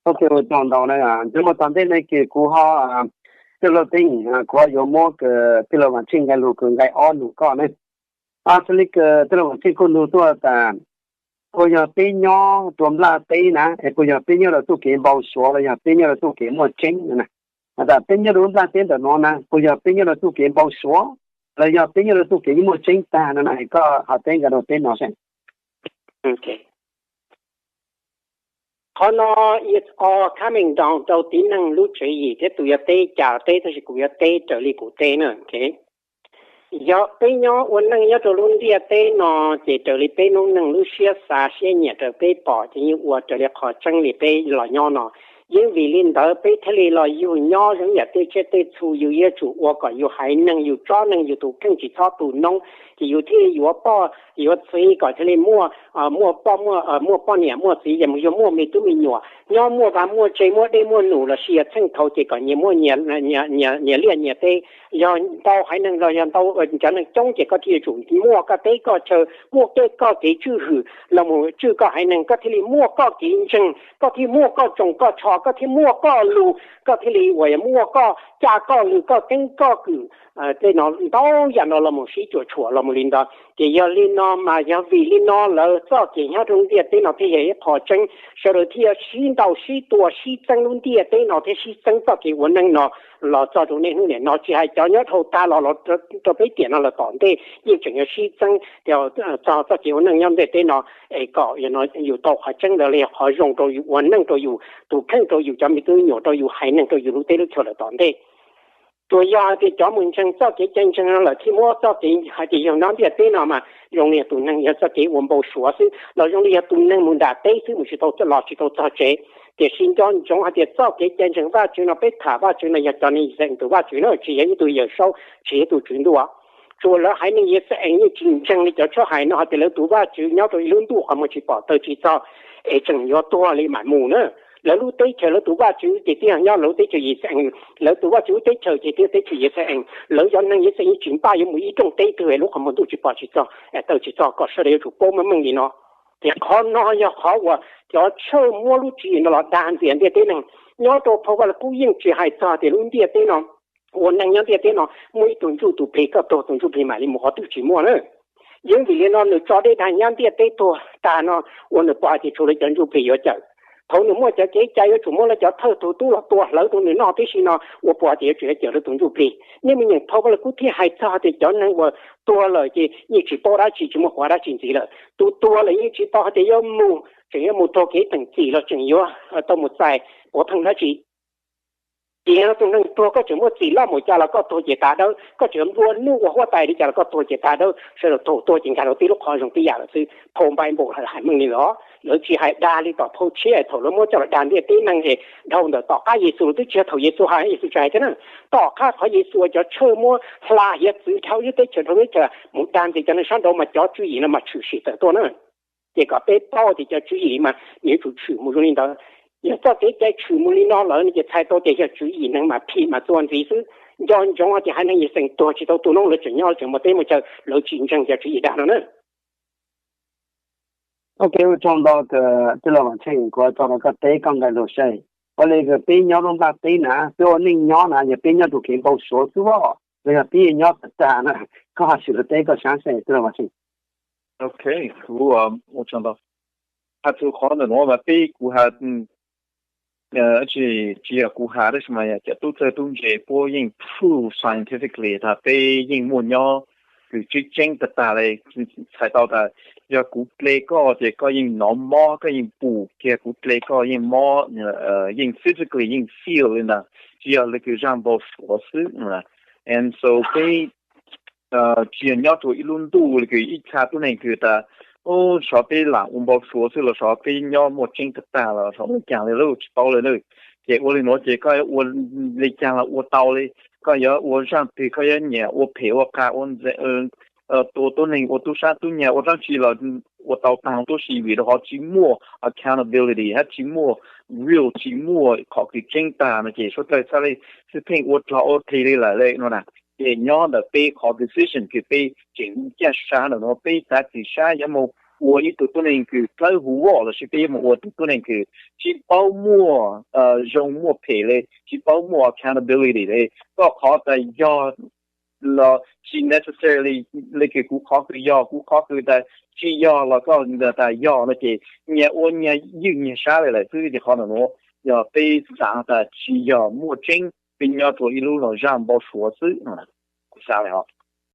Ok, ua tsaug ntau na. Nyob mus tom ntej ne ces kuv ho, tij laug Teeb, kuv ho yuav muab tij laug Vam Tsheej nqe lus kws nqe ob nug koj ne. Xws li kws tij laug Vam Tsheej kuj nug tuaj tas, puas yog peb nyob rua nplaj teb na es puas yog peb nyob rua txuj kev npau suav los yog peb nyob rua txuj kev muaj tseeb na? Has tas peb nyob rua nplaj teb ntawm nuav na puas yog peb nyob rua txuj kev npau suav los yog peb nyob rua txuj kev yeej muaj tseeb tag no na? Koj ho teb nkawd rua peb no seb. Qhov no it's all coming down rau tib neeg lub tswv yim thiab tus yuav teb cas teb, tab sis kuv yuav teb raws li kuv teb na. Yog peb nyob ua neej nyob rau lub ntiaj teb no ces raws li peb lub neej lub siab xav siab nyiam raws peb pom ces yeej ua raws li qhov tseeb li peb los nyob no. Yeej vim li ntawd peb thiaj li los yug nyob zoo yam tej tsiaj tej txhu, yus yuav tsum ua kom yus haiv neeg, yus tsob neeg, yus tus kheej tsis txhob tu noob, ces yus thiaj li yuav poj yuav txiv kom thiaj li muaj, muaj poj, muaj poj niam muaj txiv, yog mus yog muaj me tub me nyuam, nyob muaj vaj muaj tse, muaj dej muaj num los sis yog txheej thaum ces kom nyias muaj nyias liaj nyias teb. Yog ntau haiv neeg los yog ntau cov neeg coob ces koj thiaj yuav tsum muaj koj teb koj chaw, muaj koj kev tswj hwm los mus tswj koj haiv neeg, koj thiaj li muaj koj kev ntseeg, koj thiaj muaj koj tsoos koj tsho, koj thiaj muaj koj lus, koj thiaj li uas muaj koj caj koj lwm koj keeb koj kwm. Tej no ntau yam no los mus sib cuam tshuam los mus li ntawd. Ces yog li no mas yog vim li no lawv txoj kev nyob rau ntiaj teb no thiaj yog ib qho tseeb, sawv daws thiaj sib ntaus sib tua sib txeeb lub ntiaj teb no thiab sib txeeb txoj kev ua neej no los txog rau niaj hnub niam no, tsis hais cov nyob dhau tag los los rau peb tiam no lawm tom ntej yeej tseem yuav sib txeeb txog txoj kev ua neej nyob ntiaj teb no, es kom yus tau qhov tseeb ntawd los yog qhov zoo rau yus ua neej, rau yus tus kheej, rau yus cov me tub me nyuam, rau yus haiv neeg, rau yus lub teb lub chaw lawm tom ntej. Tsuas yog hais tias cov mus ntseeg txoj kev cai ntseeg no lawm thiaj muab txoj kev hais tias yog nyob ntiaj teb no mas zoo li yog tus neeg yog txoj kev ua npau suav xwb los zoo li yog tus neeg mus nram teb xwb mus tsis tau los tsis tau txog tsev. Tiam sis nco ntsoov hais tias txoj kev cai ntseeg Vajtswv no peb tham Vajtswv no yog cov neeg Yixalayees tus Vajtswv na, tsis yog ib tug yawm saub, tsis yog ib tug tswv ntuj. Tsuas lawv haiv neeg Yixalayees yeej tsis ntseeg li cov tshwj hais no hais tias lawv tus Vajtswv nyob rau ib lub ntuj qhov muag tsis pom taw tsis txog es tseem yuav tuag li mam mus na. Lawv lub teb chaws lawv tus Vajtswv ces twb yog nyob lawv lub teb chaws Yixalayees, lawv tus Vajtswv lub teb chaws ces twb yog teb chaws Yixalayees. Lawv cov neeg Yixalayees yeej tsis npaj yuav mus ib rooj teb twg es lub qhov muag ntuj tsis pom tsis txog, taw tsis txog, kom sawv daws yuav tsum paub meej meej li no. Ces qhov no yog qhov uas cov tshawj muab lub tswv yim no los dag ntxias ntiaj teb neeg. Nyob rau phau Vaj Lug Kub yeej tsis hais txog tias lub ntiaj teb no, ua neeg nyob ntiaj teb no muaj ib tug ntsuj tus plig, koj tuag tus ntsuj plig mam li mus, qhov twg tsis muaj na. Yeej vim li no nws tso dej dag nyab ntiaj teb tuag tag no, ua nws pom hais tias tshuav lawv cov ntsuj plig yuav cawm. Thaum nws muaj cov kev cai yuav tsum muab lawv cov thawj tug tub los tua hlawv rau nws noj tib si no, ua puas hais tias yuav tsum yuav cawm lawv tus ntsuj plig. Nej me nyeem phau Vaj Lug Kub thiaj hais txog tias cov neeg uas tuag lawm ces yeej tsis paub dab tsi, tsis muaj qhov dab tsi ntxiv lawm. Tus tuag lawm yeej tsis tau hais tias yuav mus, tseem yuav mus raug kev teem txim los tseem yuav tau mus txais puav pheej dab tsi. Ces yog tus neeg tuag koj tseem muaj txim loj mus cas los koj tuag ces tas dawb, koj tseem nplua nuj ua huab tais li cas los koj tuag ces tas dawb, sawv daws tuag tuag ces nkag rau tib lub qhov zoo tib yam lawm xwb. Phau Npaiv Npaum hais meej li los, lawv tsis hais dag li tom phau tshiab thaum lawv muab coj los dag ntiaj teb neeg es dhau ntawm tom qab Yexus los twb tsis yog thaum Yexus hais, Yexus tsis hais thiab na. Tom qab qhov Yexus cov tshawj muab hla hiav txwv dhau ib lub teb chaws dhau lub teb chaws mus dag ntxias cov neeg sab nraud mas cov tswv yim no mas tshwm sim tawm tuaj na. Ces kom peb paub tias cov tswv yim mas nws yuav tsum tshwm mus zoo li ntawd. Yog txoj kev cai tshwm mus li no lawm no ces txhais tau tias yog tswv yim neeg mas phim mas txuas ntxiv xwb. Nco ntsoov tias haiv neeg Yixalayees tuag tsis tau tu noob, lawv tseem nyob tseem muaj teb muaj chaw, lawv tsis ntseeg cov tswv yim dag no na. Ok, ua tsaug ntau kawg tij laug Vam Tsheej, kuv ua tsaug rau koj teb koj nqe lus seb, ua li kawg peb nyob lub nplaj teb na, peb ua neej nyob na yog peb nyob rau kev npau suav xwb os los yog peb yeej nyob tag tag na? Koj ho sim lus teb koj sab seb tij laug Vam Tsheej. Ok, kuv ua tsaug ntau. Has txog qhov ntawm no mas peb kuv has tsis, tsis yog kuv has tab sis mas yog cov tub txawj tub ntse puab yeej prove scientifically tas peb yeej muaj nyob kws tseeb tseeb tag tag li. Txhais tau tas yog kuv ple koj ces koj yeej hnov mob, koj yeej pum kiag kuv ple koj yeej mob, yeej physically yeej feel li ntawd, tsis yog li kws zaj npau suav xwb. And so peb tsis yog nyob rau ib lub ntuj li kws ib txha tub neeg kws tas, o, xyov peb lam ua npau suav xwb los xyov peb nyob muaj tseeb tag tag los xyov ua cas li lawm tsis paub li lawm. Ces ua li nuav ces koj yuav ua li cas los ua tau li. Koj yuav ua zaj twg, koj yuav nyiam ua phem ua qas, ua ntxeev, tua tub neeg, ua tub sab tub nyag, ua dlaab tsi los ua tau taag huv tib si vim rau qhov tsis muaj accountability hab tsis muaj real, tsis muaj qhov kws tseeb tag no ces suav dlawg txhaj le xwb pheej ua dlog ua dlig li lawm le no na. Ces nyob ntawm peb qhov decision kws peb tseem ncaj sab ntawm nuav, peb xav txim sab yuav mus ua ib tug tuab neeg kws dlawb huv voj lossis peb yuav mus ua tug tuab neeg kws tsis paub muaj zoo muaj phem le, tsis paub muaj accountability le. Koj qhov tas yog los tsis necessarily le kws kuv qhov kws yog, kuv qhov kws tas tsis yog los koj tas yog no ces nyias ua nyias ywj nyias sab le lawm xwb. Ces qhov no yog peb xav tas tsis yog muaj tseeb, peb nyob rua ib lub los zaj npau suav xwb. Kuv xav le hov.